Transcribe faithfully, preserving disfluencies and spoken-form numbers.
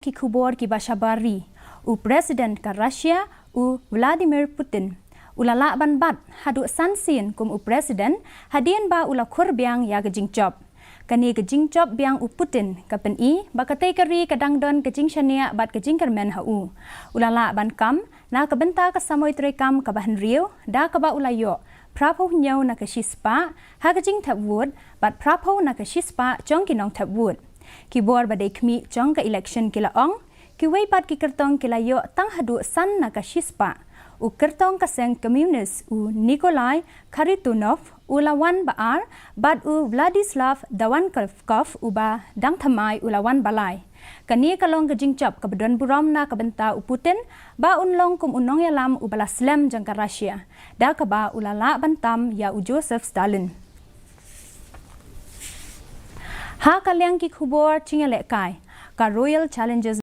Ki khubor kiba shabar ri. U President ka Russia, u Vladimir Putin, u la lah ban bat haduh san sien kum u President hadien ba u la khur biang ïa ka jingjop. Kane ka jingjop biang u Putin ka pyni ba katei ka ri ka dang don ka jingshaniah bad ka jingkyrmen ha u. U la lah ban kam na ka bynta ka samoi treikam kaba hynriew da kaba u la ïoh phraphew hynñiew na ka shispah ha ka jingthep vote bad phraphew na ka shispah jong ki nongthep vote. Ki bor ba dei khmih jong ka election ki la ong, kiwei pat ki kyrtong ki la ïoh tang haduh san na ka shispah. U kyrtong ka seng Communist u Nikolai Kharitonov u la wan ba ar, bad u Vladislav Dawankov uba dang thymmai u la wan ba lai. Kane ka long ka jingjop kaba don burom na ka bynta u Putin ba un long kum u nongïalam uba la slem jong ka Russia da kaba u la lah ban tam ïa u Joseph Stalin. Ha ka liang ki khubor jingïalehkai, ka Royal Challengers